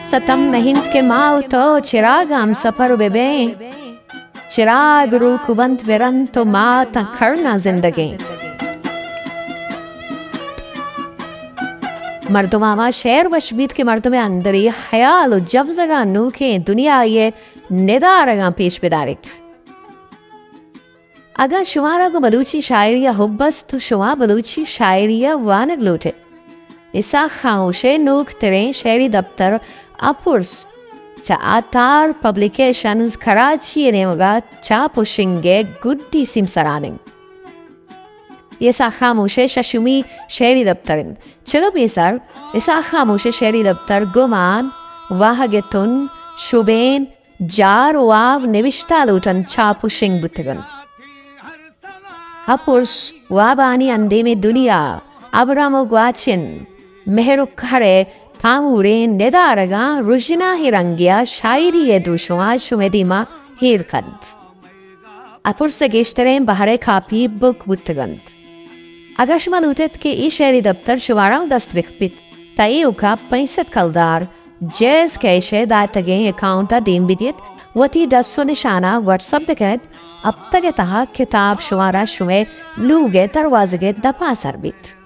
ستم نہ انت کہ ما و تو چراگ ہمسفر بہ بیں۔ چراگ روک بنت برنت و ما تاں کرنا زندگیں۔ مردم ہما شعر وش بیت کہ مردم اندری حیال و جبزگاں نوکیں دنیای ندارگاں پیش بداریت۔ اگاں شمارا گوں بلوچی شاعری ء حب است تو شما بلوچی شاعری ء وانگ لوٹ ات۔ اسحاق خاموش ء نوک تریں شعری دپتر اپرس چہ آتار پبلیکیشنز کراچی ء نیمگ ء چاپ و شنگ ء گڈی سیمسران انت۔ اسحاق خاموش ء ششمی شعری دپتر انت۔ چد ء پیسر اسحاق خاموش ء شعری دپتر گمان، واہگ ء تن، شبین، جار واب نبشتہ لوٹنت چاپ و شنگ بوتگ انت۔ اپرس وابانی اندیمیں دنیا، ابرم و گواچن، مہر و کہر ء تاموریں ندارگاں رژناہیں رنگے ء شاعری ء دروشماں شمئے دیما ایر کنت۔ اپرس ء گیشتریں بہر ء کاپی بک بوتگ انت۔ اگاں شما لوٹ ایت کہ اے شعری دپتر شمارا اوں دست بہ کپیت، تہ ایوکا پنچ سد کلدار جیز کیش ء داتگیں اکاؤنٹ ء دیم بدیت، وتی ڈس و نشان ء واٹس اپ بہ کن ات، ہپتگ ء تہا کتاب شمارا شمئے لوگ ء دروازگ ء دپا سر بیت۔